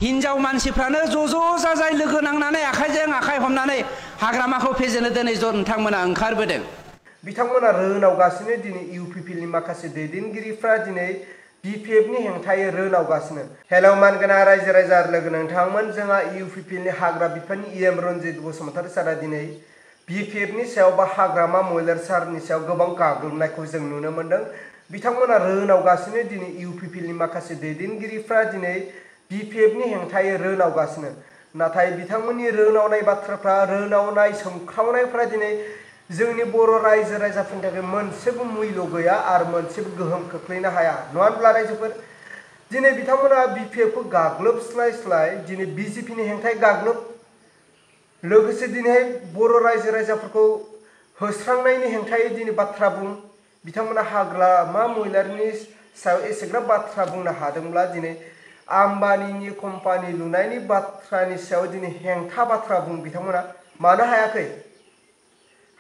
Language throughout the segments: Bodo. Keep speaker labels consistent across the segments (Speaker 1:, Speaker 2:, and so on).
Speaker 1: हिनजाव मानसिफ्रानो ज' जाजाय लोगो नांनानै आखाइजों आखाइ हमनानै हाग्रामाखौ फेजेननो दिनै नोंथांमोना ओंखारबोदों।
Speaker 2: बिथांमोना रोनावगासिनो दिनै इउपिपिएलनि माखासे दैदेनगिरिफ्रा दिनै बिपिएफनि हेंथायै रोनावगासिनो। हेलौ मानगोनां रायजो राजा लोगो नोंथांमोन, जोंहा इउपिपिएलनि हाग्रा बिफाननि इएम रन्जित बसुमतारी सारा दिनै बिपिएफनि सायाव बा हाग्रामा महिलार सारनि सायाव गोबां गाग्लोबनायखौ जों नुनो मोन्दों। बिथांमोना रोनावगासिनो दिनै इउपिपिएलनि माखासे दैदेनगिरिफ्रा दिनै बिपिएफनि हेंथायै रोनावगासिनो। नाथाय बिथांमोननि रोनावनाय बाथ्राफ्रा, रोनावनाय सोंखावनायफ्रा दिनै जोंनि बर' रायजो राजाफोरनि थाखाय मोनसेबो मुल्य गैया आरो मोनसेबो गोहोम खोख्लैनो हाया, नङा होनब्ला रायजोफोर? दिनै बिथांमोना बिपिएफखौ गाग्लोबस्लाय दिनै बिजेपिनि हेंथायै गाग्लोब, लोगोसे दिनैहाय बर' रायजो राजाफोरखौ होस्रांनायनि हेंथायै दिनै बाथ्रा बुं। बिथांमोना हाग्रामा महिलारनि सायाव एसेग्राब बाथ्रा बुंनो हादोंब्ला दिनै आम्बानीनि कम्पानि लुनायनि बाथ्रानि सायाव दिनै हेंथा बाथ्रा बुं बिथांमोना मानो हायाखै?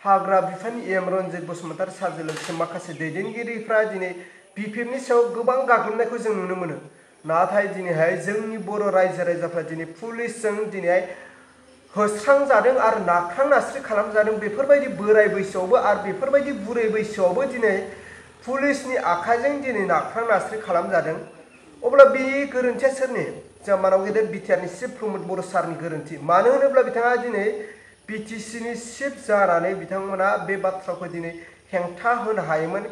Speaker 2: हाग्रा बिफाननि इएम रन्जित बसुमतारी सारजों लोगोसे माखासे दैदेनगिरिफ्रा दिनै बिपिएफनि सायाव गोबां गाग्लोबनायखौ जों नुनो मोनो। नाथाय दिनैहाय जोंनि बर' रायजो राजाफ्रा दिनै पुलिसजों दिनैहाय होस्रांजादों आरो नाख्रां नास्रि खालामजादों। बेफोरबायदि बोराय बैसोआवबो आरो बेफोरबायदि बुरै बैसोआवबो दिनै पुलिसनि आखाइजों दिनै नाख्रां नास्रि खालामजादों। अब्ला बे गोरोन्थिया सोरनि? जोंहा मानाव गेदेर बिटिआरनि चिफ प्रमद बर' सारनि गोरोन्थि। मानो होनोब्ला बिथाङा दिनै बिटिसिनि चिफ जानानै बिथांमोना बे बाथ्राखौ दिनै हेंथा होनो हायोमोन।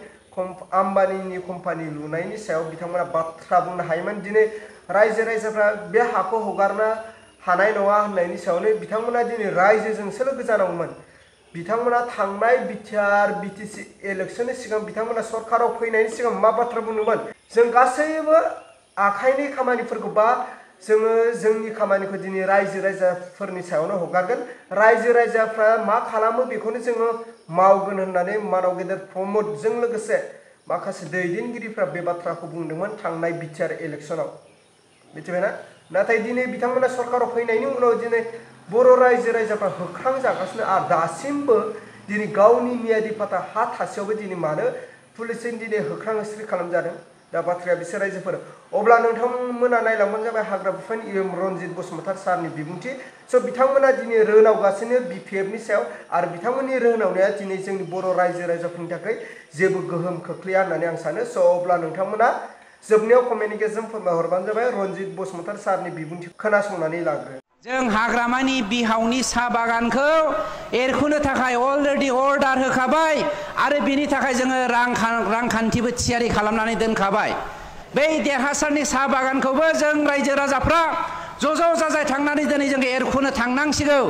Speaker 2: आम्बानीनि कम्पानि लुनायनि सायाव बिथांमोना बाथ्रा बुंनो हायोमोन। दिनै रायजो राजाफ्रा बे हाखौ हगारनो हानाय नङा होननायनि सायावनो बिथांमोना दिनै रायजोजोंसो लोगो जानांगौमोन। बिथांमोना थांनाय बिटिआर बिटिसि इलेक्सननि सिगां बिथांमोना सरकाराव फैनायनि सिगां मा बाथ्रा बुंदोंमोन? जों गासैबो आखाइनि खामानिफोरखौ बा जोङो जोंनि खामानिखौ दिनै रायजो राजाफोरनि सायावनो हगारगोन, रायजो राजाफ्रा मा खालामो बेखौनो जोङो मावगोन होननानै मानाव गेदेर प्रमदजों लोगोसे माखासे दैदेनगिरिफ्रा बे बाथ्राखौ बुंदोंमोन थांनाय बिटिआर इलेक्सनाव, मिथिबायना? नाथाय दिनै बिथांमोना सरकाराव फैनायनि उनाव दिनै बर' रायजो राजाफ्रा होख्रांजागासिनो आरो दासिमबो दिनै गावनि मियादि फाथा हा थासेयावबो दिनै मानो पुलिसजों दिनै होख्रां होस्रि खालामजादों? दा बाथ्राया बिसोर रायजोफोर। अब्ला नोंथांमोना नायलांबानो जाबाय हाग्रा बिफाननि इएम रन्जित बसुमतारी सारनि बिबुंथि। स' बिथांमोना दिनै रोनावगासिनो बिपिएफनि सायाव आरो बिथांमोननि रोनावनाया दिनै जोंनि बर' रायजो राजाफोरनि थाखाय जेबो गोहोम खोख्लैया होननानै आं सानो। स' अब्ला नोंथांमोना जोबनायाव कमेन्टनि गेजेरजों फोरमायहरबानो जाबाय रन्जित बसुमतारी सारनि बिबुंथि खोनासंनानै लाग्रो।
Speaker 1: जों हाग्रामानि बिहावनि साहा बागानखौ एरखुनो थाखाय अलरेडि अर्डार होखाबाय आरो बिनि थाखाय जोङो रांखान्थिबो थियारि खालामनानै दोनखाबाय। बै देरहासारनि साहा बागानखौबो जों रायजो राजाफ्रा ज' जाजाय थांनानै दिनै जों एरखुनो थांनांसिगौ।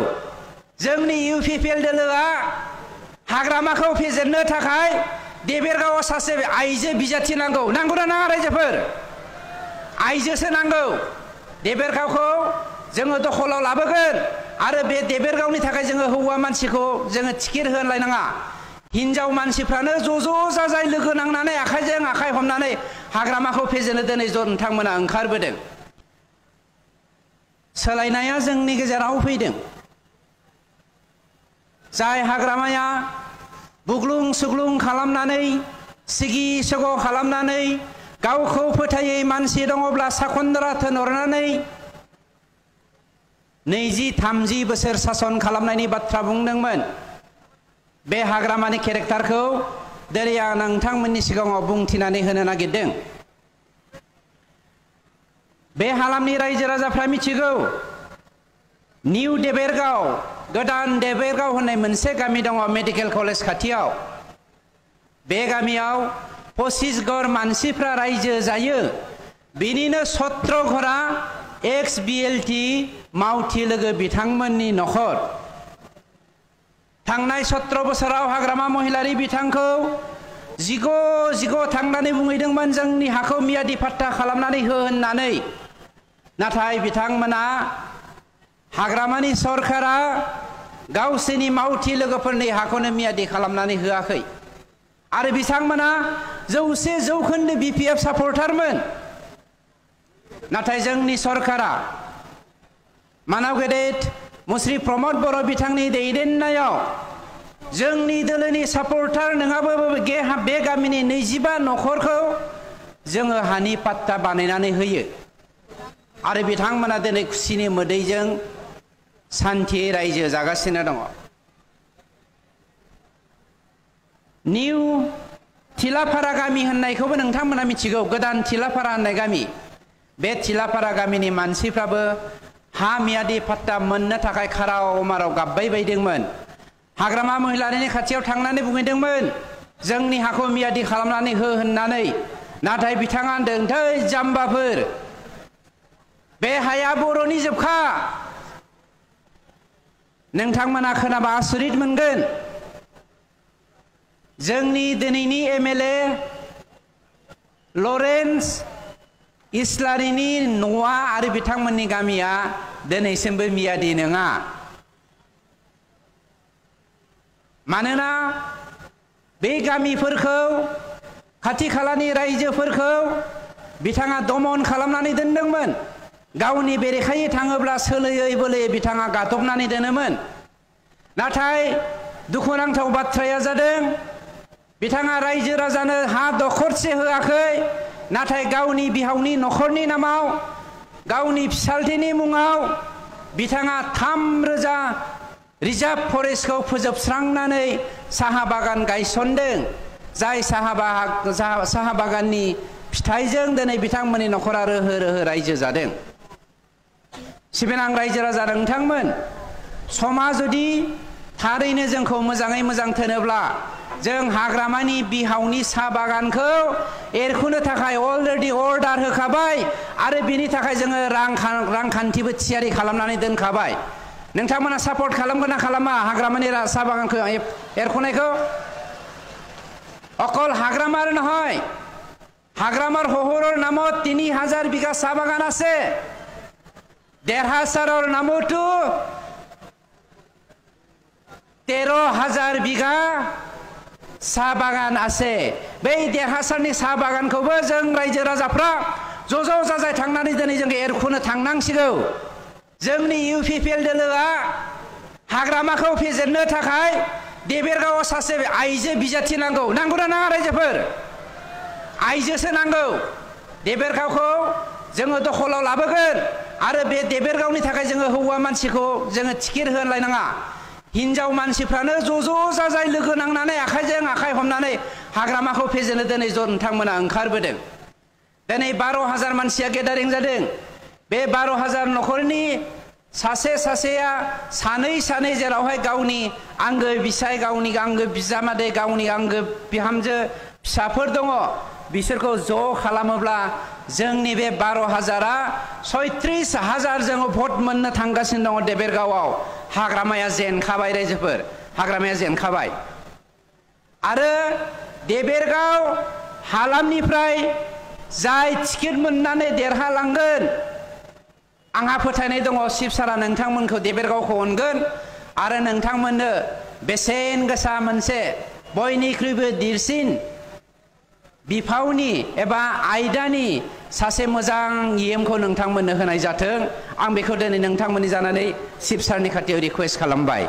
Speaker 1: जोंनि इउपिपिएल दोलोआ हाग्रामाखौ फेजेननो थाखाय देबेरगावआव सासे आइजो बिजाथि नांगौ। नांगौना नाङा रायजोफोर? आइजोसो नांगौ। देबेरगावखौ जोङो दखलाव लाबोगोन आरो बे देबेरगावनि थाखाय जोङो हौवा मानसिखौ जोङो टिकेट होलायनाङा। हिनजाव मानसिफ्रानो ज' जाजाय लोगो नांनानै आखाइजों आखाइ हमनानै हाग्रामाखौ फेजेननो दिनै नोंथांमोना ओंखारबोदों। सोलायनाया जोंनि गेजेराव फैदों। जाय हाग्रामाया बुग्लुं सुग्लुं खालामनानै सिगि सग' खालामनानै गावखौ फोथायै मानसि दङब्ला साखन्द्रा थोनहरनानै 20-30 बोसोर सासन खालामनायनि बाथ्रा बुंदोंमोन। बे हाग्रामानि केरेक्टारखौ दिनै आं नोंथांमोननि सिगाङाव बुंथिनानै होनो नागिरदों। बे हालामनि रायजो राजाफ्रा मिथिगौ, निउ देबेरगाव, गोदान देबेरगाव होननाय मोनसे गामि दङ मेडिकेल कलेज खाथियाव। बे गामियाव 25 घर मानसिफ्रा रायजो जायो। बिनिनो 17 घरा एक्स बिएलटि मावथि लोगो बिथांमोननि नखर। थांनाय 17 बोसोराव हाग्रामा महिलारि बिथांखौ जिग' थांनानै बुंहैदोंमोन जोंनि हाखौ मियादि फाट्टा खालामनानै हो होननानै। नाथाय बिथांमोना हाग्रामानि सरकारा गावसोरनि मावथि लोगोफोरनि हाखौनो मियादि खालामनानै होआखै आरो बिथांमोना 100% बिपिएफ सापर्टारमोन। नाथाय जोंनि सरकारा मानाव गेदेर मुस्रि प्रमद बर' बिथांनि दैदेननायाव जोंनि दोलोनि सापर्टार नङाबाबो बे गामिनि 25 नखरखौ जोङो हानि पाट्टा बानायनानै होयो। आरो बिथांमोना दिनै खुसिनि मोदैजों सान्थियै रायजो जागासिनो दङ। निउ थिलाफारा गामि होननायखौबो नोंथांमोना मिथिगौ, गोदान थिलाफारा होननाय गामि। बे थिलाफारा गामिनि मानसिफ्राबो हा मियादि फाट्टा मोननो थाखाय खाराव माराव गाबबाय बायदोंमोन। हाग्रामा महिलारिनि खाथियाव थांनानै बुंहैदोंमोन जोंनि हाखौ मियादि खालामनानै हो होननानै। नाथाय बिथाङा होनदों, थै जाम्बाफोर, बे हाया बर'नि जोबखा। नोंथांमोना खोनाबा आसरित मोनगोन। जोंनि दिनैनि एमएलए लरेन्स इस्लारिनि न'आ आरो बिथांमोननि गामिया दिनैसिमबो मियादि नङा। मानोना बे गामिफोरखौ, खाथि खालानि रायजोफोरखौ बिथाङा दमन खालामनानै दोनदोंमोन। गावनि बेरेखायै थाङोब्ला सोलोयै बोलोयै बिथाङा गादबनानै दोनोमोन। नाथाय दुखुनांथाव बाथ्राया जादों बिथाङा रायजो राजानो हा दखरसे होआखै, नाथाय गावनि बिहावनि न'खरनि नामाव, गावनि फिसालथेनि मुङाव बिथाङा 3,000 रिजार्भ फरेस्टखौ फोजोबस्रांनानै साहा बागान गायसनदों। जाय साहा बागाननि फिथाइजों दिनै बिथांमोननि न'खरा रोहो रोहो रायजो जादों। सिबिनां रायजो राजा नोंथांमोन, समा जुदि थारैनो जोंखौ मोजाङै मोजां थोनोब्ला जों हाग्रामानि बिहावनि साहा बागानखौ एरखुनो थाखाय अलरेडि अर्डार होखाबाय आरो बिनि थाखाय जोङो रांखान्थिबो थियारि खालामनानै दोनखाबाय। नोंथांमोना सापर्ट खालामगोन ना खालामा हाग्रामानि साहा बागानखौ एरखुनायखौ? অকল হাগ্রামার নহয়, হাগ্রামার শহরের নামত 3,000 বিঘা চাহ বাগান আছে। দেৰহাছাৰৰ নামতো 13,000 বিঘা চাহ বাগান আছে। बै देरहासारनि साहा बागानखौबो जों रायजो राजाफ्रा ज' ज' जाजाय थांनानै दिनै जों एरखुनो थांनांसिगौ। जोंनि इउपिपिएल दोलोआ हाग्रामाखौ फेजेननो थाखाय देबेरगावआव सासे आइजो बिजाथि नांगौ। नांगौना नाङा रायजोफोर? आइजोसो नांगौ। देबेरगावखौ जोङो दखलाव लाबोगोन आरो बे देबेरगावनि थाखाय जोङो हौवा मानसिखौ जोङो टिकेट होलायनाङा। हिनजाव मानसिफ्रानो ज' ज' जाजाय लोगो नांनानै आखाइजों आखाइ हमनानै हाग्रामाखौ फेजेननो दिनै नोंथांमोना ओंखारबोदों। दिनै 12,000 मानसिया गेदारिं जादों। बे 12,000 न'खरनि सासे सासेया सानै जेरावहाय गावनि आंगो बिसाय, गावनि आंगो बिजामादै, गावनि आंगो बिहामजो फिसाफोर दङ, बिसोरखौ ज' खालामोब्ला जोंनि बे 12,000आ 36,000 जोङो भट मोननो थांगासिनो दङ देबेरगावआव। हाग्रामाया जेनखाबाय रायजोफोर, हाग्रामाया जेनखाबाय। आरो देबेरगाव हालामनिफ्राय जाय टिकेट मोननानै देरहालांगोन, आंहा फोथायनाय दङ चिफ सारा नोंथांमोनखौ देबेरगावखौ अनगोन आरो नोंथांमोननो बेसेन गोसा मोनसे बयनिख्रुइबो देरसिन बिफावनि एबा आयदानि सासे मोजां इएमखौ नोंथांमोननो होनाय जाथों। आं बेखौ दिनै नोंथांमोननि जानानै चिफ सारनि खाथियाव रिक्वेस्ट खालामबाय।